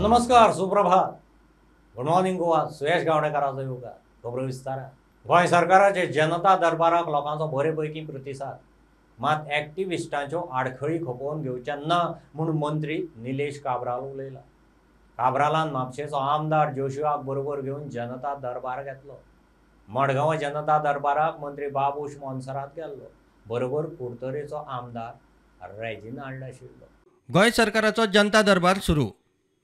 नमस्कार, सुप्रभात, good morning Goa. सुयश गावणेकाराचो येवकार. खबरो विस्तारान. गोंय सरकाराचे जनता दरबाराक लोकांचो बरे पैकी प्रतिसाद, मात एक्टिविस्टांच्यो आडखळी खपोवन घेवच्या ना म्हूण मंत्री निलेश काब्राल उलयला. काब्रालान म्हापशेचो आमदार जोशुआक बरोबर घेवन जनता दरबार घेतलो. मडगांव जनता दरबाराक मंत्री बाबूश मोन्सेरात गेल्लो, बरोबर कुडतरेचो आमदार रेजिनाल्ड आशिल्लो. गोंय सरकाराचो जनता दरबार सुरू.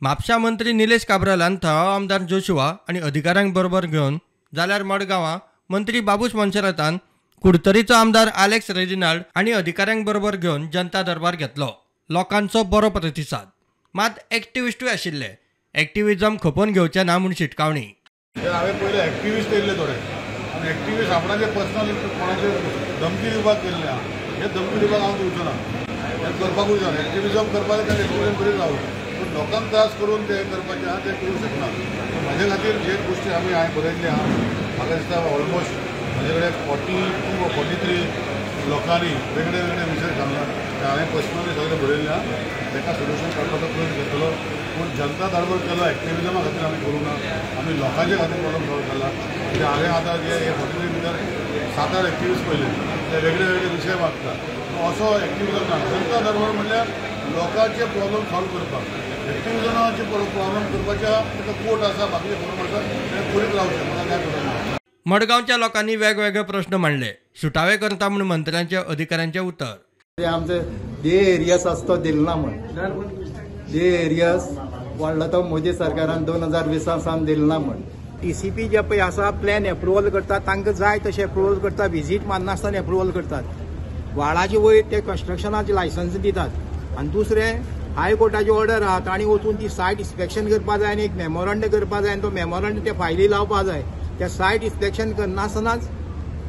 म्हापशा मंत्री निलेश काब्रालान थळावो आमदार जोशुआ आनी अधिकाऱ्यांक बरोबर घेवन, जाल्यार मडगांवां मंत्री बाबूश मोन्सेरातान कुडतरीचो आमदार आलेक्स रेजिनाल्ड आनी अधिकाऱ्यांक बरोबर घेवन जनता दरबार घेतलो. लोकांचो बरो प्रतिसाद, मात एक्टिविस्टूय आशिल्ले. एक्टिविजम खपोवन घेवचें ना म्हूण शिटकावणी. हांवें पयले एक्टिविस्ट येयल्ले थोडे, आनी एक्टिविस्ट आपणाचे पर्सनल कोणाचे धमकी दिवपाक गेल्ले आहा. हे धमकी दिवपाक हांव दिवचो ना, हें करपाकूय जाय. एक्टिविजम करपाक ताणें एक्टिविजम करीत रावूं, पूण लोकांक त्रास करून ते करपाचें आहा तें करूंक शकना. म्हजे खातीर जे गोश्टी आमी हांवें बरयल्ली आहा, म्हाका दिसता ऑलमोस्ट म्हजे कडेन 42 वा 43 लोकांनी वेगळे वेगळे विशय सांगला. ते हांवें पर्सनली सगळें बरयल्लें आहा, ताका सोल्युशन काडपाचो प्रयत्न करतलो. पूण जनता दरबार केलो एक्टिविजमा खातीर आमी करूंक ना, आमी लोकांचे खातीर प्रॉब्लम सॉल्व केला. कित्याक हांवें आतां जे हे 43 भितर 7-8 एक्टिविस्ट पळयले, ते वेगळे वेगळे विशय मागता. असो एक्टिविजम ना. जनता दरबार म्हणल्यार लोकांचे प्रॉब्लम सॉल्व करपाक, एक्टिविजमाचे प्रॉब्लम करपाच्या ताका कोर्ट आसा, बाकीचे फोरम आसा, ते करीत रावचें. म्हाका काय खबर ना. मडगांवच्या लोकांनी वेगवेगळे प्रश्न मांडले, सुटावे करता म्हूण मंत्र्यांचे अधिकाऱ्यांचे उतर. आमचे डे एरियस आसा तो दिलो ना म्हूण, डे एरियस वाडलो तो मोदी सरकारान 2020 सावन दिलो ना म्हूण. टीसीपी जे पळय आसा प्लॅन एप्रुवल करतात, तांकां जाय तशें एप्रुवल करता, विजीट मारनासतना एप्रुवल करतात. वाडाचे वयर ते कन्स्ट्रक्शनाचे लायसन्स दितात. आनी दुसरें हायकोर्टाची ऑर्डर आहा, तांणी वचून ती सायट इन्स्पेक्शन करपा जाय आनी एक मेमोरंडम करपा जाय आनी तो मेमोरंडम ते फायली लावपा जाय. त्या सायट इन्स्पेक्शन करनासतनाच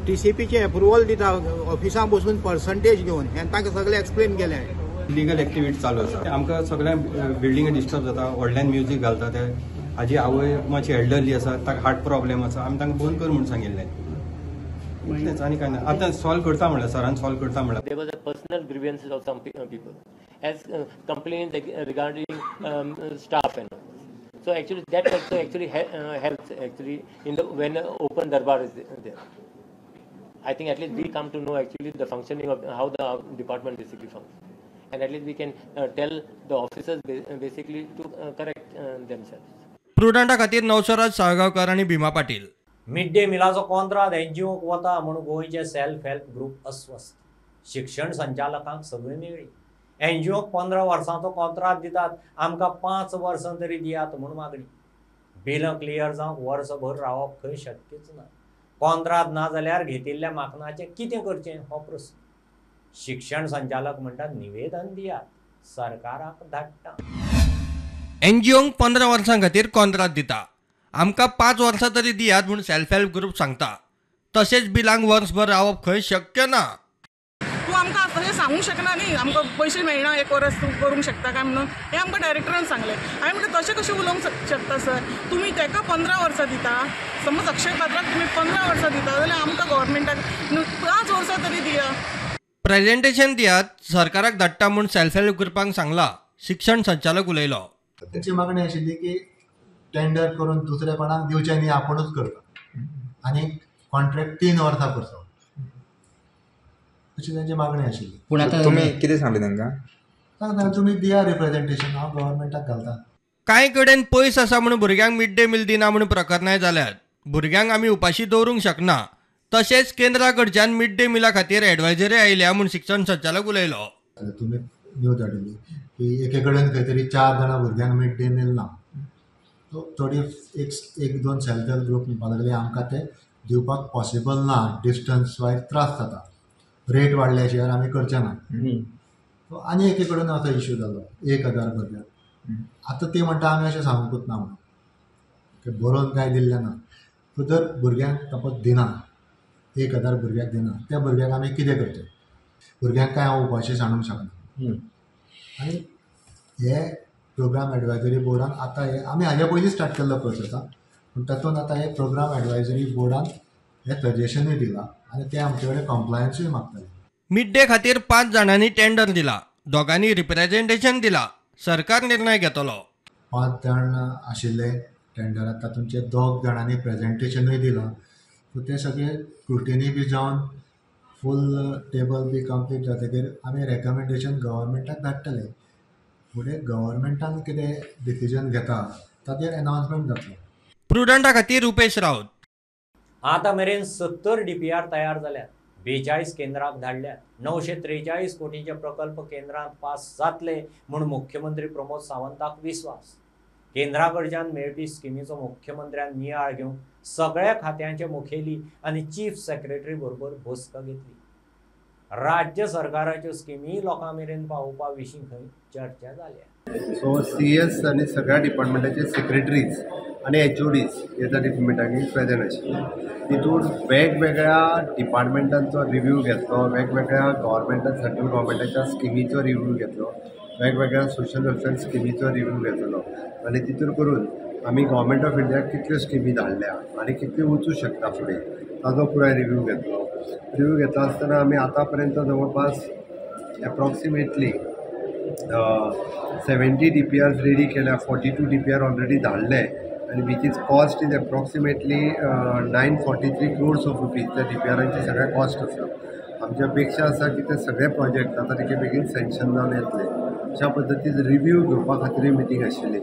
टीसीपीचें एप्रुवल दिता, ऑफिसां बसून पर्संटेज घेवन. हें तांकां सगळें एक्सप्लेन केलें. इलिगल एक्टिविटी चालू आसा, आमकां सगळ्या बिल्डिंगे डिस्टर्ब जाता. व्हडल्यान म्युजीक घालता ते. हाजी आवय मातशी एल्डरली आसा, ताका हार्ट प्रॉब्लेम आसा, आमी तांकां बंद कर म्हूण सांगिल्लें. इतलेंच आनी कांय ना. आतां सॉल्व करता म्हणल्यार सरान सॉल्व करता म्हणल्यार. There was a personal grievances of some people as complaints regarding staff and all. So actually that also actually helps actually in the when open darbar is there. I think at least we come to know actually the functioning of how the department basically functions, and at least we can tell the officers basically to correct themselves. प्रुडंटा खातीर नवसराज साळगांवकर आनी भीमा Patil. Mid day मिलाचो कॉन्त्राद एनजीओक वता म्हूण गोंयचे self help group अस्वस्थ. शिक्षण संचालकांक सगळी मेळ्ळी. एनजीओक 15 वर्सांचो कॉन्त्राद दितात, आमकां 5 वर्सां तरी दियात म्हूण मागणी. बिलां क्लियर जावंक वर्सभर रावप खंय शक्यच ना. कॉन्त्राद ना जाल्यार घेतिल्ल्या माकनाचें कितें करचें हो प्रस्न. शिक्षण संचालक म्हणटात निवेदन दियात, सरकाराक धाडटा. एनजीओंक 15 वर्सां खातीर कॉन्त्राद दिता, आमकां 5 वर्सां तरी दियात म्हूण सेल्फ हेल्प ग्रुप सांगता. तशेंच बिलांक वर्सभर रावप खंय शक्य ना. तूं आमकां तशें सांगूंक शकना न्ही, आमकां पयशे मेळना एक वरस तूं करूंक शकता काय म्हणून हें आमकां डायरेक्टरान सांगलें. हांवें म्हटलें तशें कशें उलोवंक शकता सर, तुमी ताका 15 वर्सां दिता, समज अक्षय पात्राक तुमी 15 वर्सां दिता जाल्यार आमकां गव्हर्मेंटाक 5 वर्सां तरी दिया. प्रेजेंटेशन दियात, सरकाराक धाडटा म्हूण सेल्फ हेल्प ग्रुपांक सांगला. शिक्षण संचालक उलयलो. तांची मागणी आशिल्ली की टेंडर करून दुसऱ्या कोणाक दिवचें न्ही, आपुणूच करता आनी कॉन्ट्रॅक्ट 3 वर्सां करचो अशी तांची मागणी आशिल्ली. पूण आतां तुमी कितें सांगलें तांकां? सांगता तुमी दिया रिप्रेजेंटेशन, हांव गव्हर्मेंटाक घालता. कांय कडेन पयस आसा म्हूण भुरग्यांक मिड डे मील दिना म्हूण प्रकरणांय जाल्यात. भुरग्यांक आमी उपाशी दवरूंक शकना. तशेंच केंद्रा कडच्यान मिड डे मिला खातीर एडवायजरी आयल्या म्हूण शिक्षण संचालक उलयलो. तुमी न्यूज धाडिल्ली की एके कडेन खंय तरी 4 जाणां भुरग्यांक मिड डे मील ना. थोडी एक दोन सेल्फ हेल्प ग्रुप म्हणपाक लागले आमकां ते दिवपाक पॉसिबल ना, डिस्टन्स वायज त्रास जाता, रेट वाडल्या शिवाय आमी करचे ना. आनी एके कडेन असो इश्यू जालो 1000 भुरग्यांक. आतां ते म्हणटा आमी अशें सांगूंकूच ना म्हणून, बरोवन कांय दिल्लें ना. सो जर भुरग्यांक सपोज दिना, 1000 भुरग्यांक दिना, त्या भुरग्यांक आमी कितें करचें? भुरग्यांक कांय हांव उपाशी सांडूंक शकना. आनी हे प्रोग्राम एडवायजरी बोर्डान आतां हे आमी हाज्या पयलीं स्टार्ट केल्लो प्रोसेस आहा, पूण तातूंत आतां हे प्रोग्राम एडवायजरी बोर्डान हे सजेशनूय दिलां आनी ते आमचे कडेन कॉम्प्लायन्सूय मागतले. मिड डे खातीर 5 जाणांनी टेंडर दिला, दोगांनी रिप्रेझेंटेशन दिला. सरकार निर्णय घेतलो. 5 जाण आशिल्ले टेंडराक, तातूंतले 2 जाणांनी प्रेजेंटेशनूय दिलां. सो ते सगळे स्क्रुटिनी बी जावन फूल टेबल बी कंप्लीट जातकीर आमी रेकमेंडेशन गव्हर्मेंटाक धाडटले. फुडें गव्हर्मेंटान कितें डिसिजन घेता ताचेर एनावन्समेंट जातलो. प्रुडंटा खातीर रुपेश राऊत. आतां मेरेन 70 DPR तयार जाल्यात, 42 केंद्राक धाडल्यात. 943 कोटींचे प्रकल्प केंद्रांत पास जातले म्हूण मुख्यमंत्री प्रमोद सावंताक विस्वास. केंद्रा कडच्यान मेळपी स्किमीचो मुख्यमंत्र्यान नियाळ घेवन सगळ्या खात्यांचे मुखेली आनी चीफ सेक्रेटरी बरोबर बसका घेतली. राज्य सरकाराच्यो स्किमी लोकां मेरेन पावोवपा विशीं खंय चर्चा जाल्या. सो CS आनी सगळ्या डिपार्टमेंटाचे सेक्रेटरीज आनी HODs हे त्या मिटिंगेक प्रेजेंट आशिल्ले. तितून वेगवेगळ्या डिपार्टमेंटांचो रिव्यू घेतलो, वेगवेगळ्या गव्हर्मेंटान सेंट्रल गव्हर्मेंटाच्या स्किमीचो रिव्यू घेतलो, वेगवेगळ्या सोशल वेलफेअर स्किमीचो रिव्यू घेतलो आनी तितून करून आमी गव्हर्मेंट ऑफ इंडियाक कितल्यो स्किमी धाडल्या आनी कितल्यो वचूं शकता फुडें ताजो पुराय रिव्यू घेतलो. रिव्यू घेता आसतना आमी आतां पर्यंत जवळपास एप्रॉक्सिमेटली 70 DPRs ready केल्या, 42 DPR already धाडले आनी which is cost is approximately 943 crores of rupees. त्या DPRांची सगळ्या कॉस्ट आसा. आमची अपेक्षा आसा की ते सगळे प्रोजेक्ट आतां ताचे बेगीन सँक्शन जावन येतले. अशा पद्दतीन रिव्यू घेवपा खातीरूय मिटींग आशिल्ली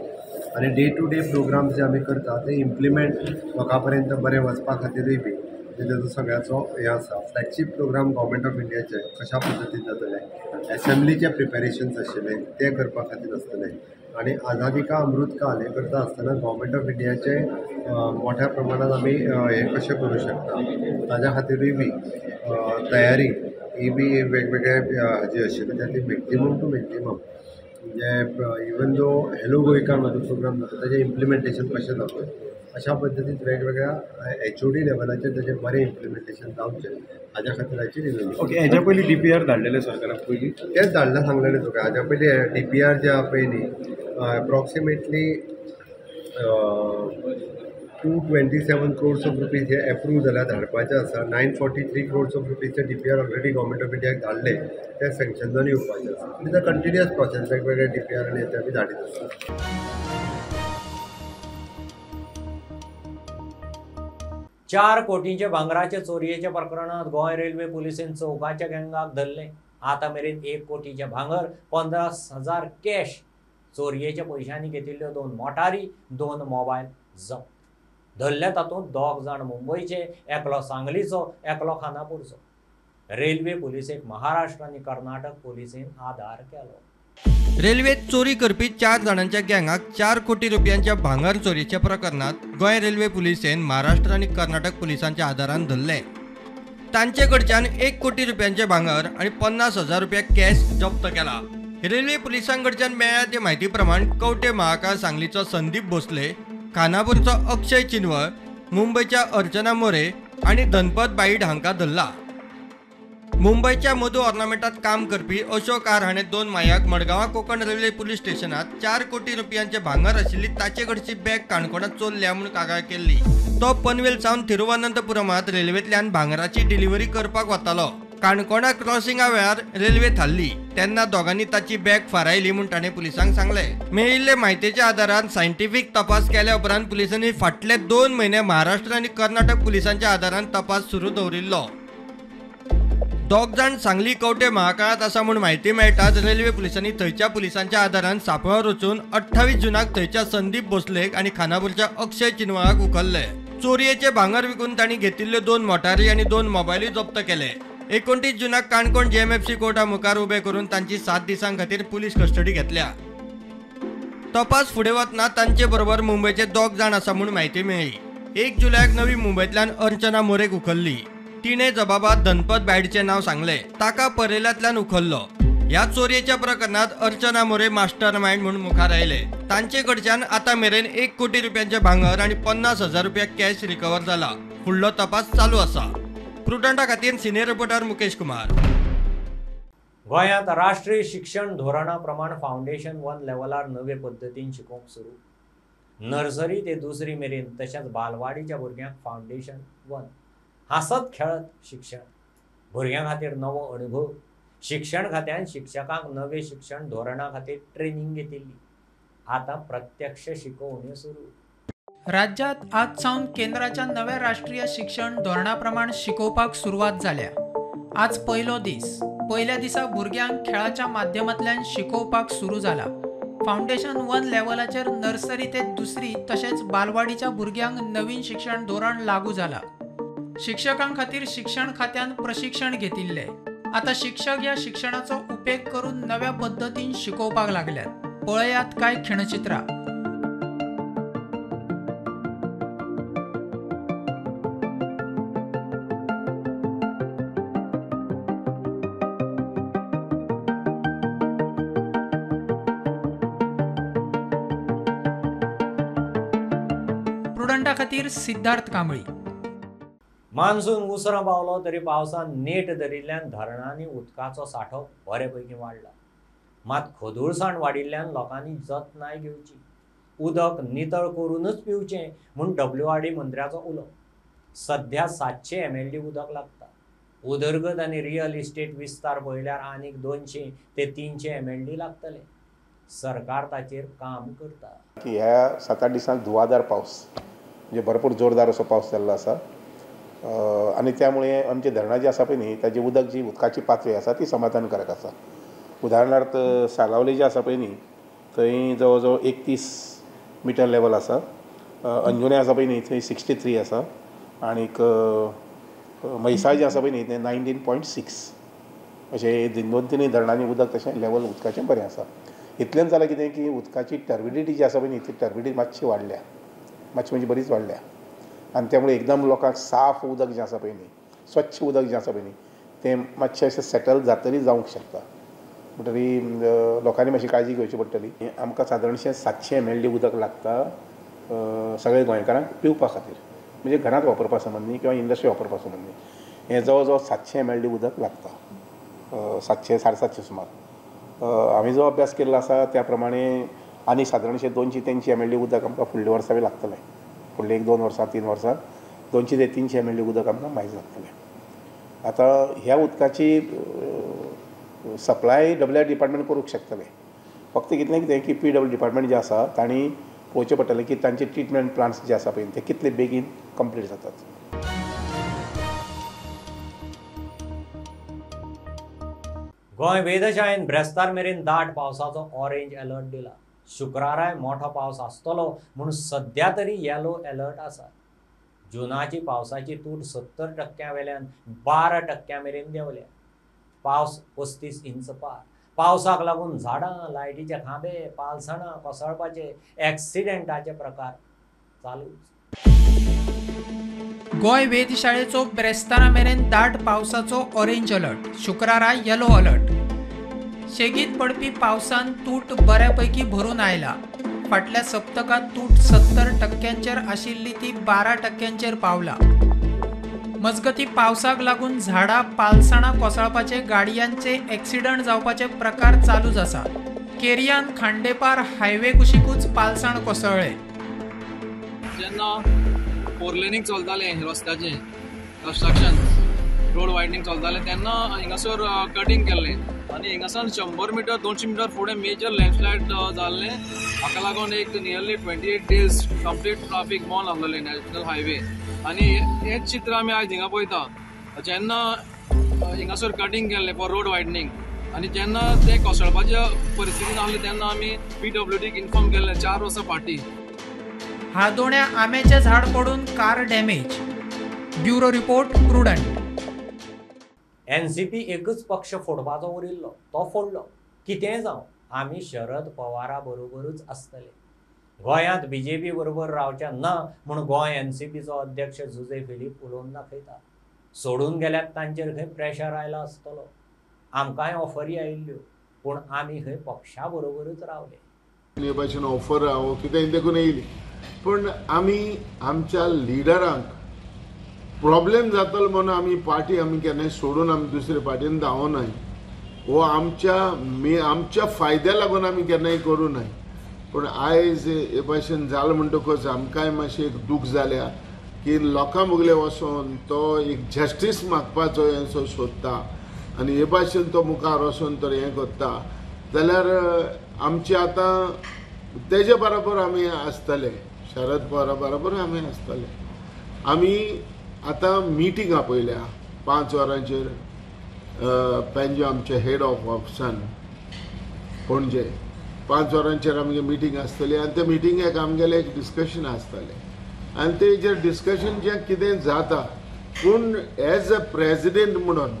आनी डे टू डे प्रोग्राम्स जे आमी करता ते इम्प्लिमेंट लोकां पर्यंत बरें वचपा खातीरूय बी तेजो सगळ्याचो हें आसा. फ्लॅगशीप प्रोग्राम गव्हर्मेंट ऑफ इंडियाचे कशा पद्दतीन जातले, एसेंब्लीचे प्रिपेरेशन्स आशिल्ले ते करपा खातीर आसतले आनी आझादी का अमृतकाल हें करता आसतना गव्हर्मेंट ऑफ इंडियाचे मोठ्या प्रमाणात आमी हें कशें करूं शकता ताज्या खातीरूय बी तयारी ही बी वेगवेगळे हाजी आशिल्ली. त्या मॅक्झिमम टू मॅक्झिमम म्हणजे इवन दो हॅलो गोंयकार म्हजो प्रोग्राम जाता ताजें इम्प्लिमेंटेशन कशें जातलें अशा पद्दतीन वेगवेगळ्या HOD लेवलाचेर ताजें बरें इम्प्लिमेंटेशन जावचें हाज्या खातीर रिव्यू. ओके, हेज्या पयलीं DPR धाडलेले सरकाराक पयलीं? तेंच धाडलां सांगलेलें तुका. हाज्या पयलीं DPR जे आहा पळय न्ही एप्रॉक्सिमेटली 227 crores of rupees हे एप्रूव जाल्यार धाडपाचे आसा. 943 crores of रुपीजचे DPR already government of इंडियाक धाडले, ते सँक्शन जावन येवपाचे आसा. It is a continuous process. वेगवेगळे DPR आनी ते आमी धाडीत आसा. 4 कोटींचे भांगराचे चोरयेच्या प्रकरणात गोंय रेल्वे पुलिसेन चौगांच्या गँगाक धरले. आतां मेरेन 1 कोटीचे भांगर, 15,000 कॅश, चोरयेच्या पयशांनी घेतिल्ल्यो 2 मोटारी, 2 मोबायल जप्त. धरले तातूंत 2 जाण मुंबयचे, एकलो सांगलीचो, एकलो खानापूरचो. रेल्वे पुलिसेक महाराष्ट्र आनी कर्नाटक पुलिसेन आदार केलो. रेल्वेत चोरी करपी 4 जाणांच्या गँगाक 4 कोटी रुपयांच्या भांगर चोरयेच्या प्रकरणात गोंय रेल्वे पुलिसेन महाराष्ट्र आनी कर्नाटक पुलिसांच्या आदारान धरले. तांचे कडच्यान 1 कोटी रुपयांचे भांगर आनी 50,000 रुपया कॅश जप्त केला. रेल्वे पुलिसांकडच्यान मेळ्ळ्या ते म्हायती प्रमाण कवटे महाकाळ सांगलीचो संदीप भोसले, खानापूरचो अक्षय चिनवळ, मुंबयच्या अर्चना मोरे आनी धनपत बाईड हांकां धरला. मुंबयच्या मधू ऑर्नामेंटात काम करपी अशोक आर हाणें 2 मायाक मडगांवां कोंकण रेल्वे पुलीस स्टेशनात 4 कोटी रुपयांचे भांगर आशिल्ली ताचे कडची बॅग काणकोणांत चोरल्या म्हूण कागाळ केल्ली. तो पनवेल सावन तिरुवनंतपुरमात रेल्वेंतल्यान भांगराची डिलिव्हरी करपाक वतालो. काणकोणा क्रॉसिंगा वेळार रेल्वे थारली तेन्ना दोगांनी ताची बॅग फारायली म्हूण ताणें पुलिसांक सांगलें. मेळिल्ले म्हायतेच्या आदारान सायंटिफीक तपास केल्या उपरांत पुलिसांनी फाटले 2 म्हयने महाराष्ट्र आनी कर्नाटक पुलिसांच्या आदारान तपास सुरू दवरिल्लो. 2 जाण सांगली कवटे महाकाळांत आसा म्हूण म्हायती मेळटाच रेल्वे पुलिसांनी थंयच्या पुलिसांच्या आदारान सांपळावर वचून 28 जूनाक थंयच्या संदीप भोसलेक आनी खानापूरच्या अक्षय चिनवळाक उखल्ले. चोरयेचे भांगर विकून तांणी घेतिल्ल्यो 2 मोटारी आनी 2 मोबायलूय जप्त केले. 29 जूनाक काणकोण JMFC कोर्टा मुखार उबे करून तांची 7 दिसां खातीर पुलीस कस्टडी घेतल्या. तपास फुडें वतना तांचे बरोबर मुंबयचे 2 जाण आसा म्हूण म्हायती मेळ्ळी. 1 जुलयाक नवी मुंबयंतल्यान अर्चना मोरेक उखल्ली. तिणें जबाबात धनपत बायडचें नांव सांगलें. ताका परेलांतल्यान उखल्लो. ह्या चोरयेच्या प्रकरणात अर्चना मोरे मास्टर मायंड म्हूण मुखार आयले. तांचे कडच्यान आतां मेरेन 1 कोटी रुपयांचे भांगर आनी 50,000 रुपया कॅश रिकवर जाला. फुडलो तपास चालू आसा. प्रुडंटा खातीर सिनियर रिपोर्टर मुकेश कुमार. गोंयांत राष्ट्रीय शिक्षण धोरणा प्रमाण फावंडेशन 1 लेवलार नवे पद्दतीन शिकोवंक सुरू. नर्सरी ते 2री मेरेन तशेंच बालवाडीच्या भुरग्यांक फावंडेशन 1. हांसत खेळत शिक्षण, भुरग्यां खातीर नवो अनुभव. शिक्षण खात्यान शिक्षकांक नवे शिक्षण धोरणा खातीर ट्रेनींग घेतिल्ली. आतां प्रत्यक्ष शिकवण्यो सुरू. राज्यात आज सावन केंद्राच्या नव्या राष्ट्रीय शिक्षण धोरणा प्रमाण शिकोवपाक सुरवात जाल्या. आज पयलो दीस. पयल्या दिसा भुरग्यांक खेळाच्या माध्यमांतल्यान शिकोवपाक सुरू जाला. फावंडेशन 1 लेवलाचेर नर्सरी ते दुसरी तशेंच बालवाडीच्या भुरग्यांक नवीन शिक्षण धोरण लागू जाला. शिक्षकां खातीर शिक्षण खात्यान प्रशिक्षण घेतिल्लें. आतां शिक्षक ह्या शिक्षणाचो उपेग करून नव्या पद्दतीन शिकोवपाक लागल्यात. पळयात कांय खिणचित्रां. प्रुडंटा खातीर सिद्धार्थ कांबळी. मान्सून उसरां पावलो तरी पावसान नेट धरिल्ल्यान धरणांनी उदकाचो सांठो बरे पैकी वाडला. मात खोदूळसाण वाडिल्ल्यान लोकांनी जतनाय घेवची, उदक नितळ करूनच पिवचें म्हूण WRD मंत्र्याचो उलो. सध्या 700 MLD उदक लागता. उदरगत आनी रियल इस्टेट विस्तार पळयल्यार आनीक 200 ते 300 MLD लागतले. सरकार ताचेर काम करता. की ह्या 7-8 दिसांत धुवाधार पावस म्हणजे भरपूर जोरदार असो पावस जाल्लो आसा आनी त्यामुळे आमचे धरणां जी आसा पळय न्ही ताजी उदक जी उदकाची पातळी आसा ती समाधानकारक आसा. उदाहरणार्थ सालावली जी आसा पळय न्ही थंय जवळ जवळ 31 मिटर लेवल आसा. अंजुणे आसा पळय न्ही थंय 63 आसा आनीक म्हैसाळ जे आसा पळय न्ही तें 19.6. अशें 2-3 धरणांनी उदक तशें लेवल उदकाचें बरें आसा. इतल्यान जालें कितें की उदकाची टर्बिडिटी जी आसा पळय न्ही ती टर्बिडिटी मातशी वाडल्या, मातशी म्हणजे बरीच वाडल्या आनी त्यामुळे एकदम लोकांक साफ उदक जें आसा पळय न्ही, स्वच्छ उदक जें आसा पळय न्ही तें मातशें अशें सेटल जातरी जावंक शकता. म्हणटरी लोकांनी मातशी काळजी घेवची पडटली. आमकां सादारणशें 700 MLD उदक लागता सगळे गोंयकारांक पिवपा खातीर, म्हणजे घरांत वापरपा संबंदी किंवा इंडस्ट्री वापरपा संबंदी हें जवळ जवळ 700 MLD उदक लागता, 700 750 सुमार. आमी जो अभ्यास केल्लो आसा त्या प्रमाणे आनी सादारणशें 200-300 MLD उदक आमकां फुडल्या वर्सा बी लागतलें. फुडले 1-2 वर्सां 3 वर्सां 200 ते 300 MLD उदक आमकां मायज लागतलें. आतां ह्या उदकाची सप्लाय WR department करूंक शकतलें. फक्त कितलें कितें की PW department जें आसा तांणी पळोवचें पडटलें की तांचे ट्रिटमेंट प्लांट्स जे आसा पळय ते कितले बेगीन कंप्लीट जातात. गोंय वेधशाळेन ब्रेस्तार मेरेन दाट पावसाचो ऑरेंज अलर्ट दिला. शुक्राराय मोठो पावस आसतलो म्हूण सध्या तरी येलो अलर्ट आसा. जुनाची पावसाची तूट 70% वेल्यान 12% मेरेन देंवल्या. पावस 35 इंच पार. पावसाक लागून झाडां, लायटीचे खांबे, पालसणां कोसळपाचे, एक्सिडेंटाचे प्रकार चालूच. गोंय वेधशाळेचो ब्रेस्तारा मेरेन दाट पावसाचो ऑरेंज अलर्ट, शुक्रारा येलो अलर्ट. शेगीत पडपी पावसान तूट बऱ्यापैकी भरून आयला. फाटल्या सप्तकांत तूट 70% आशिल्ली ती 12% पावला. मजगती पावसाक लागून झाडां, पालसणां कोसळपाचे, गाडयांचे एक्सिडंट जावपाचे प्रकार चालूच आसा. केरियान खांडेपार हायवे कुशीकूच पालसण कोसळ्ळें. जेन्ना फोरलेनींग चलतालें रस्त्याचें कन्स्ट्रक्शन, रोड वायडनींग चलतालें तेन्ना हिंगासर कटींग केल्लें आनी हिंगासर 100 मिटर 200 मिटर फुडें मेजर लँडस्लायड जाल्लें. हाका लागून एक नियरली 28 डेज कंप्लीट ट्राफीक बंद आसलेलें नॅशनल हायवे. आनी हेंच चित्र आमी आयज हिंगा पळयता. जेन्ना हिंगासर कटींग केल्लें फॉर रोड वायडनींग आनी जेन्ना तें कोसळपाच्या परिस्थितीन आसलें तेन्ना आमी PWDक इन्फॉर्म केल्लें 4 वर्सां फाटीं. हादोण्या आंब्याचें झाड पडून car damage. Bureau report, Prudent. NCP एकच पक्ष फोडपाचो उरिल्लो, तो फोडलो. कितेंय जावं आमी शरद पवारा बरोबरूच आसतले. गोंयांत बीजेपी बरोबर रावच्या ना म्हूण गोंय NCPचो अध्यक्ष जुजे फिलीप उलोवन दाखयता. सोडून गेल्यार तांचेर खंय प्रेशर आयला आसतलो. आमकांय ऑफरी आयिल्ल्यो पूण आमी खंय पक्षा बरोबरूच रावले. हे भाशेन ऑफर हांव कितें देखून येयली, पूण आमी आमच्या लिडरांक प्रॉब्लेम जातलो म्हणून आमी पार्टी आमी केन्नाय सोडून आमी दुसरे पार्टीन धांवनाय. हो आमच्या फायद्या लागून आमी केन्नाय करूं नाय. पूण आयज हे भाशेन जालें म्हणटकच आमकांय मातशें एक दूख जाल्या की लोकां मुगले वचोन तो एक जस्टीस मागपाचो हें सोदता आनी हे भाशेन तो मुखार वचोन तर हें करता जाल्यार आमची आतां तेजे बरोबर आमी आसतले, शरद पवारा बरोबर आमी आसतले. आमी आतां मिटींग आपयल्या 5 वरांचेर पेंजे आमचे हेड ऑफ ऑफिसान पणजे 5 वरांचेर आमगे मिटींग आसतली आनी त्या मिटिंगेक आमगेलें एक डिस्कशन आसतलें आनी तेजेर डिस्कशन जें कितें जाता. पूण एज अ प्रेजिडेंट म्हणून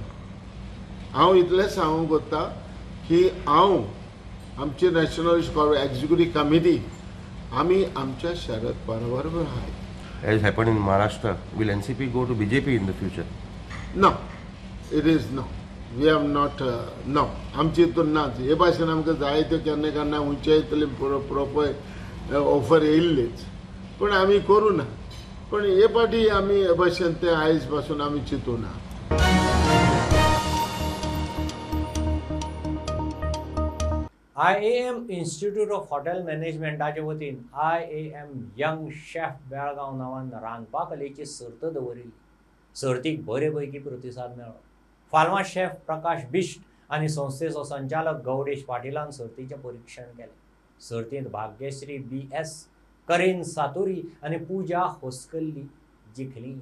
हांव इतलें सांगूंक सोदता की हांव आमची नॅशनल एक्झिक्युटीव कमिटी आमी आमच्या शरद पवारा बरोबर आहात. As happened in Maharashtra, will NCP go to BJP in the future? No, it is no. We have not, no. आमची हितून नाच हे भाशेन आमकां जाय त्यो केन्ना केन्ना उंचे इतले प्रोपर ऑफर येयल्लीच, पूण आमी करूं ना. पूण हे फावटी आमी हे भाशेन ते आयज पासून आमी चिंतू ना. IAM institute of hotel मॅनेजमेंटाचे वतीन IAM young chef Belgaum नांवान रांदपा कलेची सर्त दवरिल्ली. सर्तीक बरे पैकी प्रतिसाद मेळ्ळो. फाल्मा शेफ प्रकाश बिश्ट आनी संस्थेचो संचालक गौडेश पाटिलान सर्तीचें परिक्षण केलें. सर्तींत भाग्यश्री BS, करीन सातुरी आनी पूजा होस्कल्ली जिखली.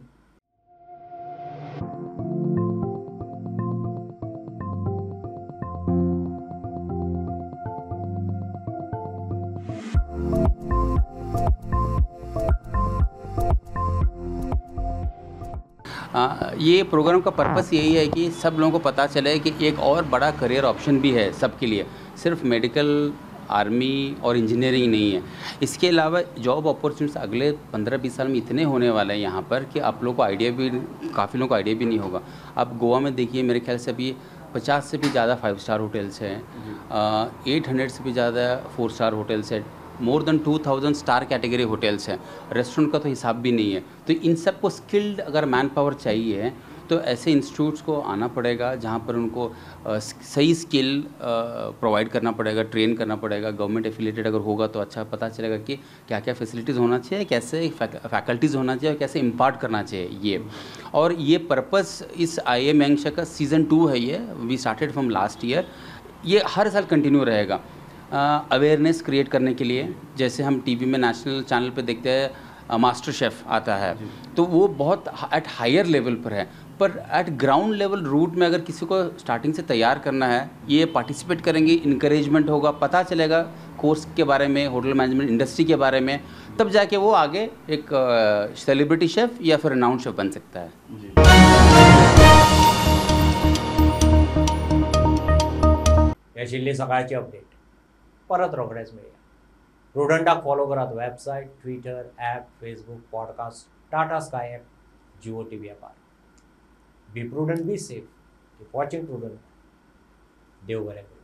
ये प्रोग्राम का पर्पस यही है कि सब लोगों को पता चले कि एक और बड़ा करियर ऑप्शन भी है सबके लिए, सिर्फ मेडिकल, आर्मी और इंजीनियरिंग नहीं है। इसके अलावा जॉब अपॉर्चुनिटीज अगले 15-20 साल में इतने होने वाले हैं यहाँ पर कि आप लोगों को आइडिया भी, काफ़ी लोगों को आइडिया भी नहीं होगा। आप गोवा में देखिए, मेरे ख्याल से अभी 50 से भी ज़्यादा 5 स्टार होटल्स हैं, 800 से भी ज़्यादा 4 स्टार होटल्स हैं, more than 2000 star category hotels हैं, रेस्टोरेंट का तो हिसाब भी नहीं है। तो इन सब को स्किल्ड अगर मैन पावर चाहिए तो ऐसे इंस्टीट्यूट्स को आना पड़ेगा जहाँ पर उनको सही स्किल प्रोवाइड करना पड़ेगा, ट्रेन करना पड़ेगा। गवर्नमेंट एफिलिएटेड अगर होगा तो अच्छा पता चलेगा कि क्या क्या फैसिलिटीज़ होना चाहिए, कैसे फैकल्टीज़ होना चाहिए और कैसे इम्पार्ट करना चाहिए ये। और ये पर्पस इस IAM young chef का सीज़न 2 है, ये we started from last year, ये हर साल कंटिन्यू रहेगा। अवेयरनेस क्रिएट करने के लिए, जैसे हम टीवी में नेशनल चैनल पे देखते हैं मास्टर शेफ़ आता है, तो वो बहुत एट हायर लेवल पर है, पर एट ग्राउंड लेवल रूट में अगर किसी को स्टार्टिंग से तैयार करना है, ये पार्टिसिपेट करेंगे, इनकरेजमेंट होगा, पता चलेगा कोर्स के बारे में, होटल मैनेजमेंट इंडस्ट्री के बारे में, तब जाके वो आगे एक सेलिब्रिटी शेफ़ या फिर रिनाउंड शेफ़ बन सकता है। आशिल्ली सकाळची अपडेट. परत रोखडेच मेळया. प्रुडंटाक फॉलो करात website, Twitter, app, Facebook, podcast, Tata Sky app, Jio TV ॲपार. Be prudent, be safe, keep watching Prudent. देव बरें करूं.